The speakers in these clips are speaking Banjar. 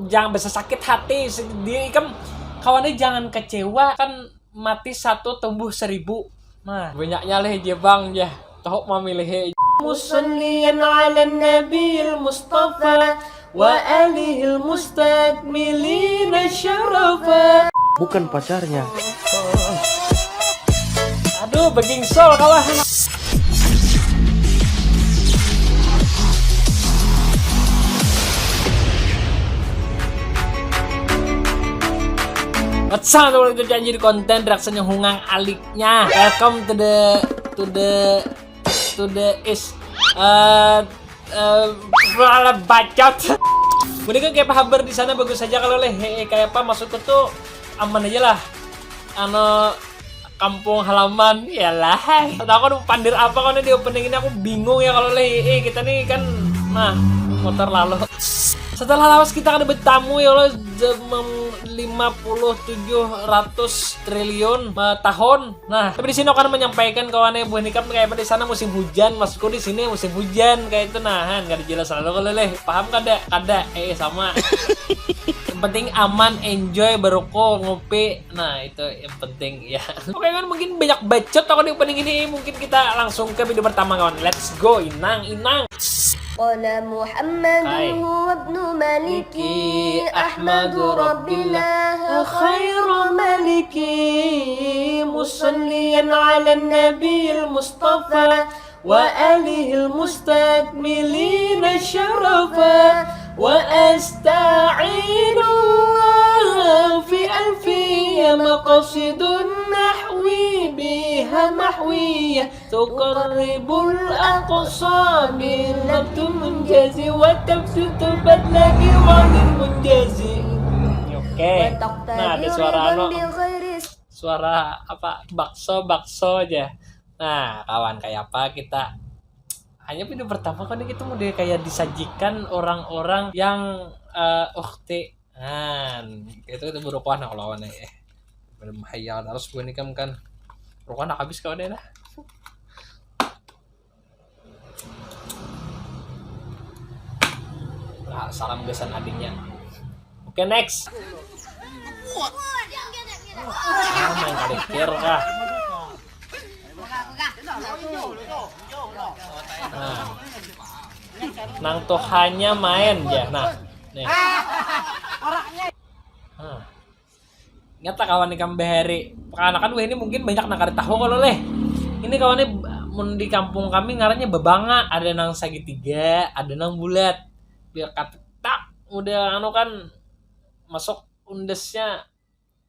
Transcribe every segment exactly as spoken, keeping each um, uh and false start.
Jangan besesakit hati sendiri, ikam kawannya jangan kecewa, kan mati satu tumbuh seribu. Nah, banyaknya leh jebang ya. Tahu memilih. Musallian ala nabil mustafa wa alihil mustakmilina syarafa. Bukan pacarnya. Aduh, begingsol kalah. What's up, teman-teman, kita janji di konten reaction yang hungang aliknya. Welcome to the, to the, to the is, eh, eh, bacot. Mending kan kayak apa kabar di sana, bagus saja kalau leh. He, kayak apa maksudku tuh aman aja lah. Anu, kampung halaman, yalah. Tahu aku pandir apa kau nih di opening ini, aku bingung ya kalau leh. Eh, kita nih kan, nah, motor lalu. Setelah lawas kita kada bertamu ya Allah, zaman lima puluh tujuh ratus triliun eh, tahun. Nah, tapi di sini aku akan menyampaikan kawannya buah nikam kayak apa di sana musim hujan, maksudku di sini musim hujan kayak itu nah, han, kada jelas lalu kalau leh. Paham kada? Kada. Eh, sama. Yang penting aman, enjoy, berokok, ngopi. Nah, itu yang penting ya. Oke kan, mungkin banyak bacot aku di opening ini. Mungkin kita langsung ke video pertama kawan. Let's go, inang, inang. قال محمد Hai. هو ابن مالكي Maliki أحمد أحمد رب رب الله الله خير مالكي مصليا على النبي المصطفى وآله المستكملين شرفا وأستعين الله في ألفية مقاصد نحوي بها محوية تقرب الأقصى باللفظ المنجزي وتبسط البدل بوعد منجزي. Oke. Nah, ada suara anu. Suara apa? Bakso, bakso aja. Nah, kawan, kayak apa kita? Hanya video pertama kan kita mau kayak disajikan orang-orang yang eh ukhti. Nah, itu kita baru kuah nah kalau lawan ya. Belum hayal terus gue nih kan. Rokok nak habis kawan ya nah. Nah, salam gesan adiknya. Oke, next. Ah, main kalikir kah? Nah. Nang tuhanya main ya. Nah, nih. Nah. Nyata kawan ikam bahari. Kanakan wah ini mungkin banyak nang kada tahu kalau leh. Ini kawannya mun di kampung kami ngarannya babanga, ada nang segitiga, ada nang bulat. Biar katak model anu kan masuk undesnya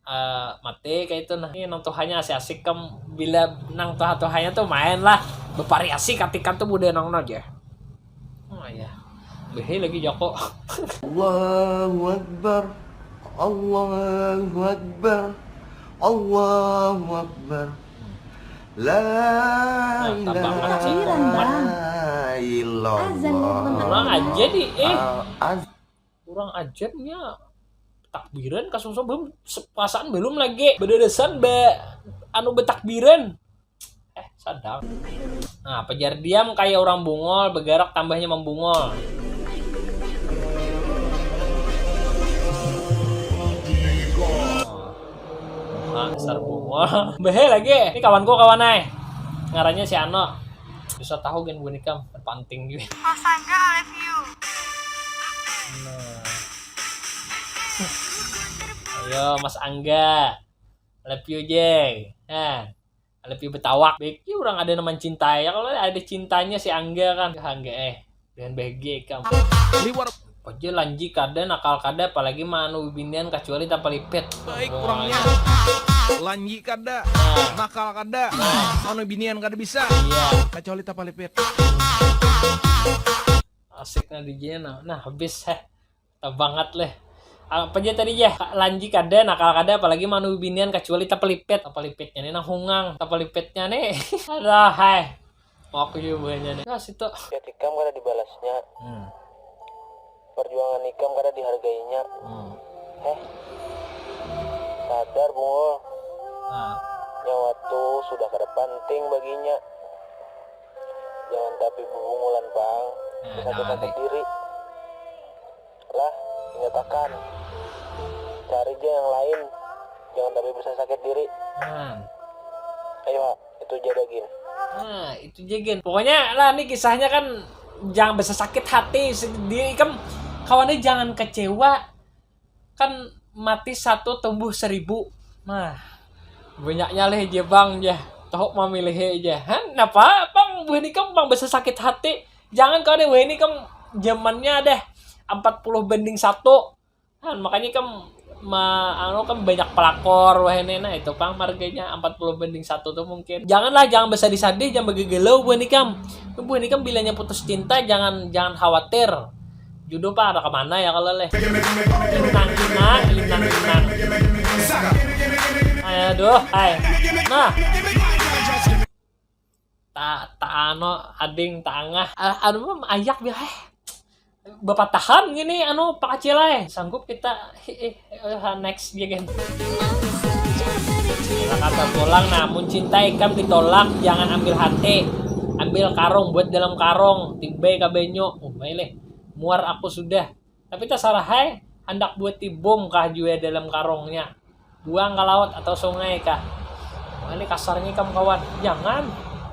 eh, mati kayak itu nah. Ini nang tuhanya asik-asik kam bila nang tuha-tuhanya tuh main lah bervariasi katikan tuh budaya nang aja. Oh iya. Behe lagi Joko. Allahu Akbar. Allahu Akbar. Allahu Akbar. La Nah, tambah ilaha kacang. Azan, Bang. Illallah. Azan, Bang. Kurang aja di eh. Ah, az- Kurang ajarnya takbiran kasungsung belum se- puasaan belum lagi bedadasan be anu betakbiran eh sadang. Nah, pajar diam kayak orang bungol, begarak tambahnya membungol. Muha dasar bungol. Behe lagi. Ini kawanku kawan ai. Ngarannya si Ano. Bisa tahu gen bunikam terpanting juga. Mas Angga, I love you. Nah. Ayo Mas Angga. Love you, Jay. Nah. Love you betawak. Beki orang ada nama cinta ya. Kalau ada cintanya si Angga kan. Angga eh. Dengan bahagia ikam. Liwar. Aja lanji kada, nakal kada, apalagi manu bibinian kacuali tapalipit. Baik kurangnya. Lanji kada, nakal kada, manu binian kada bisa. Iya. Kacuali tapalipit. Asik nah D J nah. Nah, habis heh. Banget leh. Apa aja tadi ya? Lanji kada, nakal kada, apalagi manu bibinian kacuali tapalipit. Tapalipitnya nih nang hungang, tapalipitnya nih. Aduh, hai. Mau aku juga buahnya nih. Nah, situ. Ya tikam kada dibalasnya. Hmm. Perjuangan ikam kada dihargainya. Hmm. Heh. Sadar, Bungul. Nah. Nyawa tu sudah kada panting baginya. Jangan tapi bebungulan pang. Nah, sakit hati diri. Lah. Nyatakan, cari ja yang lain, jangan tapi bisa sakit diri. Nah. Ayo, itu ja daging. Nah, itu ja gin. Pokoknya lah, ini kisahnya kan jangan bisa sakit hati. Dia ikam kawannya jangan kecewa. Kan mati satu tumbuh seribu. Nah, banyaknya leh je bang je. Tahu memilih aja. Han, napa bang buah ini kam bang bisa sakit hati. Jangan kau deh buah ini kam zamannya deh empat puluh banding satu. Nah, makanya kam ma, anu kam banyak pelakor wah ini nah itu pang marganya empat puluh banding satu tuh mungkin. Janganlah jangan bersedih-sedih jangan bergegelau buah nikam. Buah nikam bilanya putus cinta jangan jangan khawatir. Jodoh pang ada kemana ya kalau leh. Inang inang inang inang. Aduh, hai. Nah. Ta ta ano ading tangah. Ah, anu mah ayak biar eh. Bapatahan gini anu Pak Acil ay. Sanggup kita eh, eh, eh, next dia kan. Kata pulang namun cinta ikam ditolak jangan ambil hati. Ambil karung buat dalam karung tibai ka banyu. Oh, baik leh. Muar aku sudah. Tapi tasarah ai, handak buati bom kah jua dalam karungnya. Buang ka laut atau sungai kah. Wah, ini kasarnya ikam kawan. Jangan.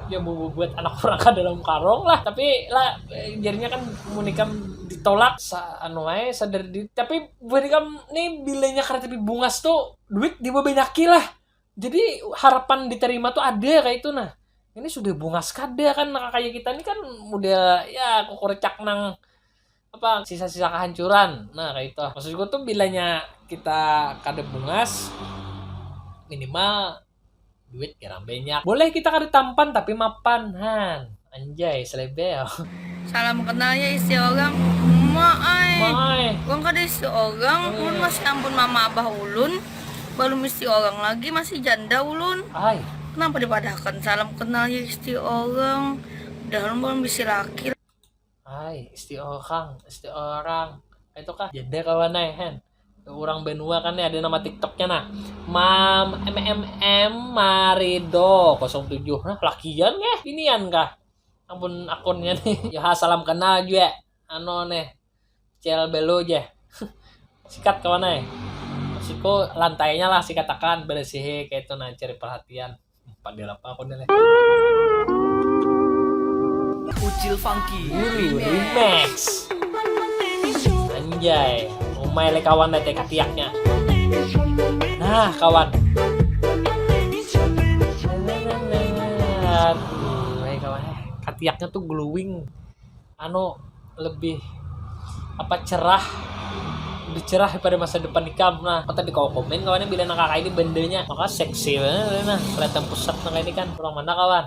Ya bubuat anak urang ka dalam karung lah. Tapi lah jadinya kan mun ikam ditolak sa anu ai sadar di tapi buat ikam ni bilanya kada tapi bungas tu duit dibabanyaki lah. Jadi harapan diterima tu ada kayak itu nah. Ini sudah bungas kada kan nah kayak kita ni kan udah ya kukurecak nang apa sisa-sisa kehancuran nah kayak itu maksudku tuh bilanya kita kada bungas minimal duit kirang banyak boleh kita kada tampan tapi mapan han anjay selebel salam kenal ya istri orang ma ai Mai. Uang kada istri orang ulun masih ampun mama abah ulun belum istri orang lagi masih janda ulun ai kenapa dipadahakan salam kenal ya istri orang dah ulun belum bisi laki Hai, isti orang, isti orang. Itu kah? Janda kawan ai, hen. Orang benua kan nih ada nama TikToknya nah. Mam MMM Marido kosong tujuh. Nah, lakian kah? Binian kah? Ampun akunnya nih. Ya salam kenal juga. Ano nih. Cel belo je. Sikat kawan ai. Siko lantainya lah sikatakan beresihi kayak itu nah cari perhatian. Padahal apa aku nih. Ucil Funky Guru Remix. Anjay, umai le kawan teh katiaknya. Nah, kawan. Aduh, kawan. Katiaknya tuh glowing. Anu lebih apa cerah lebih cerah daripada masa depan ikam nah kau tadi kau komen kawannya bila nang kakak ini bendanya maka seksi banget nah kelihatan pusat nang ini kan orang mana kawan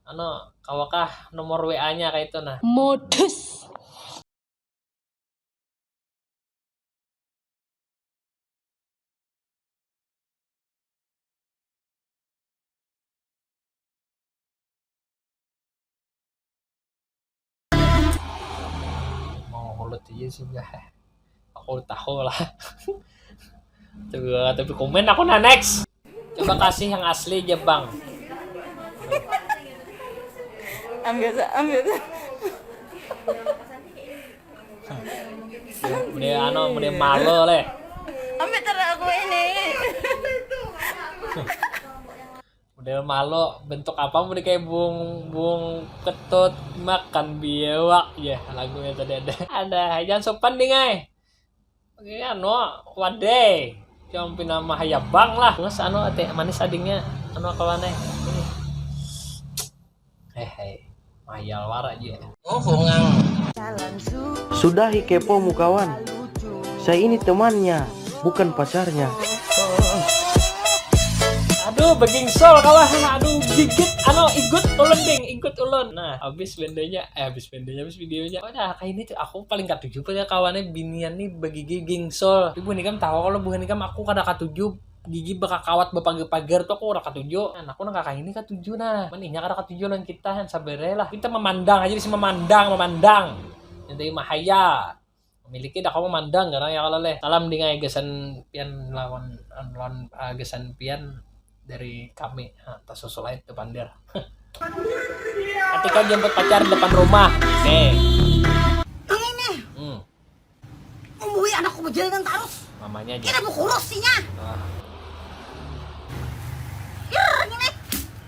anu kawakah nomor WA nya kayak itu nah modus mau hulut aja sih ya aku tahu lah tapi tapi komen aku nah next coba kasih yang asli aja bang ambil ambil Mending anu, mending malu leh. Ambil terus aku ini. Model malu bentuk apa mau kayak bung bung ketut makan biawak ya lagunya tadi ada ada jangan sopan ding ay oke anu wadai jangan pina mahayabang lah terus anu teh manis adingnya anu kawan eh ini Hehe, mayal wara je. Oh, bungang. Sudahi kepomu kawan. Saya ini temannya, bukan pacarnya. Aduh, begingsol kawan. Aduh, gigit. Anu, igut ulun ding, igut ulun. Nah, habis bendenya, eh habis bendenya, habis videonya. Udah, kayak ini tuh aku paling katuju pada kawannya binian nih begigi gingsol. Ibu nih kan tahu kalau bukan kan aku kada katuju gigi bakakawat bapagar-pagar tuh aku ora katuju nah aku nang kakak ini katuju nah maninya kada katuju nang kita han sabar lah kita memandang aja di sini memandang memandang nanti mahaya memiliki dah kamu memandang garang ya kalau leh salam di ngai gasan pian lawan lawan uh, gasan pian dari kami nah, tas susul aja tuh pandir ketika jemput pacar depan rumah oke okay. ini nih hmm. Mui anakku bejalanan tarus. Mamanya aja. Kira mau kurus sinya. Ah, Kira gini.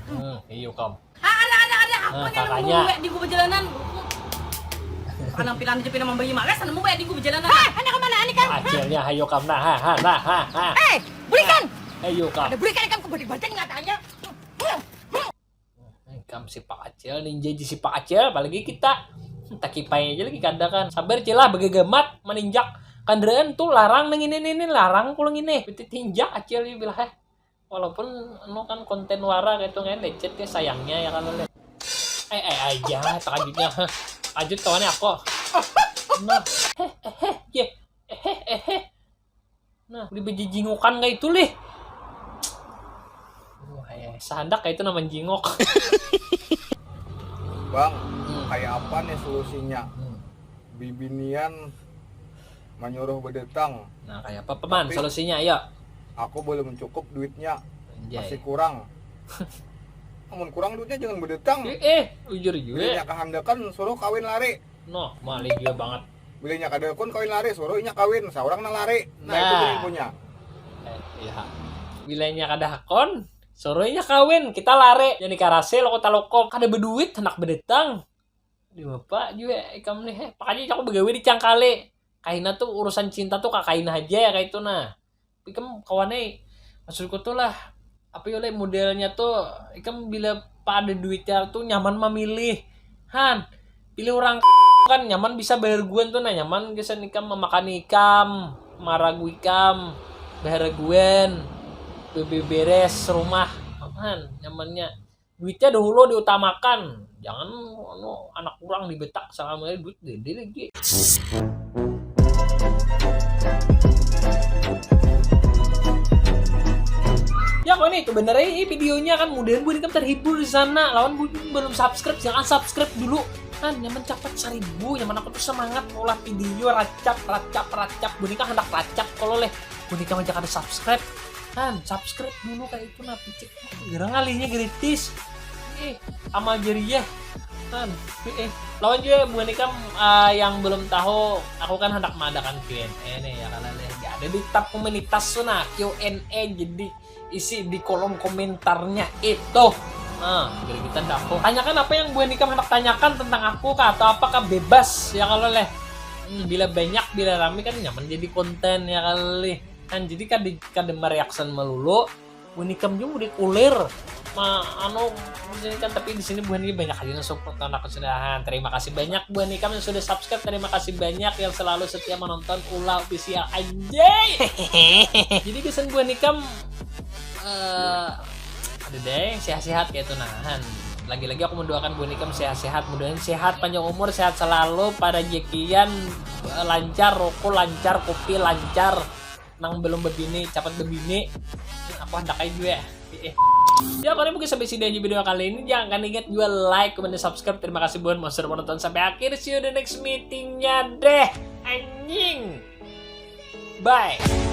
hmm, iyo kam. Ah, ada ada ada apa Nah, nih kakaknya. Mau di gua bejalanan. Penampilan aja pina memberi males, mau di gua bejalanan. Hah, anak mana nih kan? Acilnya hayo kam nah ha ha nah ha ha. Eh, berikan. Hayo kam. Ada berikan kan kembali badan ngatanya. Kam si Pak Acil, ninja ji si Pak Acil, apalagi kita. Takipai aja lagi kada kan. Sabar cilah, begegamat meninjak kendaraan tuh larang nang ini ini larang pulang ini. Piti tinjak Acil ya bilah eh. Walaupun anu kan konten wara gitu kan lecet ya sayangnya ya kan leh. Eh eh aja takajutnya. Ajut kawannya aku. Nah, heh eh eh ye. Eh eh eh eh. Nah, udah bejijingukan kayak itu lih. Wah, ya, sahandak kayak itu nama jingok. Bang, kayak apa nih solusinya? Bibinian menyuruh bedetang. Nah, kayak apa peman solusinya ayo. Aku belum cukup duitnya, Anjay. Masih kurang. Amun kurang duitnya jangan bedetang. Eh, eh, ujur juga. Bilanya kehandakan suruh kawin lari. Noh, mali juga banget. Bilanya kada kun kawin lari, suruh inya kawin, seorang nang lari. Nah, itu Nah. Bilanya punya. Eh, iya. Bilanya kada hakon, suruhnya kawin, kita lari. Jadi karase lo kota lokop, kada beduit, hendak bedetang. Di bapak juga ikam nih, eh, pakanya aku begawe di cangkale. Kaina tuh urusan cinta tuh kakaina aja ya kayak itu nah. Ikam kawannya, maksudku tuh lah, apa ya oleh modelnya tuh, ikam bila pada duitnya tuh nyaman memilih. Han, pilih orang kan nyaman bisa baharguan tuh nah, nyaman gasan ikam memakan ikam, maragu ikam, baharguan, beberes rumah. Han, nyamannya. Duitnya dahulu diutamakan. Jangan anu, anak kurang dibetak selama duit gede lagi. Ya kok nih, itu bener aja videonya kan, mudahan buhan ikam terhibur di sana. Lawan buhan belum subscribe, jangan subscribe dulu. Kan nyaman capat seribu, nyaman aku tuh semangat olah video racap racap racap. Buhan ikam hendak racap kalau leh. Buhan ikam aja kada subscribe. Kan subscribe dulu kayak itu nah picik. Gerang alihnya gratis. Eh, amal jariah. Kan, eh, lawan juga buhan ikam uh, yang belum tahu, aku kan hendak mengadakan Q and A nih ya kan leh. Ada di tab komunitas tuh nah Q and A jadi isi di kolom komentarnya itu. Nah, jadi kita dapur. Tanyakan apa yang buhan ikam hendak tanyakan tentang aku kah atau apakah bebas ya kalau leh. Hmm, bila banyak, bila rame kan nyaman jadi konten ya kali. Kan jadi kada kada mereaction melulu. Buhan ikam juga udah kulir. Ma, anu ini kan tapi di sini buhan ini banyak aja yang support anak kesudahan. Terima kasih banyak buhan ikam yang sudah subscribe. Terima kasih banyak yang selalu setia menonton Ula Official anjay. Jadi kesan buhan ikam eh ada deh sehat-sehat kayak itu nahan. Lagi-lagi aku mendoakan buhan ikam sehat-sehat, mudahan sehat panjang umur, sehat selalu, pada jekian eh, lancar, rokok lancar, kopi lancar, nang belum bebini cepat bebini. Aku hendak aja juga. Eh. Ya kalian mungkin sampai sini aja video kali ini. Jangan ingat juga like, comment, dan subscribe. Terima kasih buat monster menonton sampai akhir. See you the next meetingnya deh. Anjing. Bye.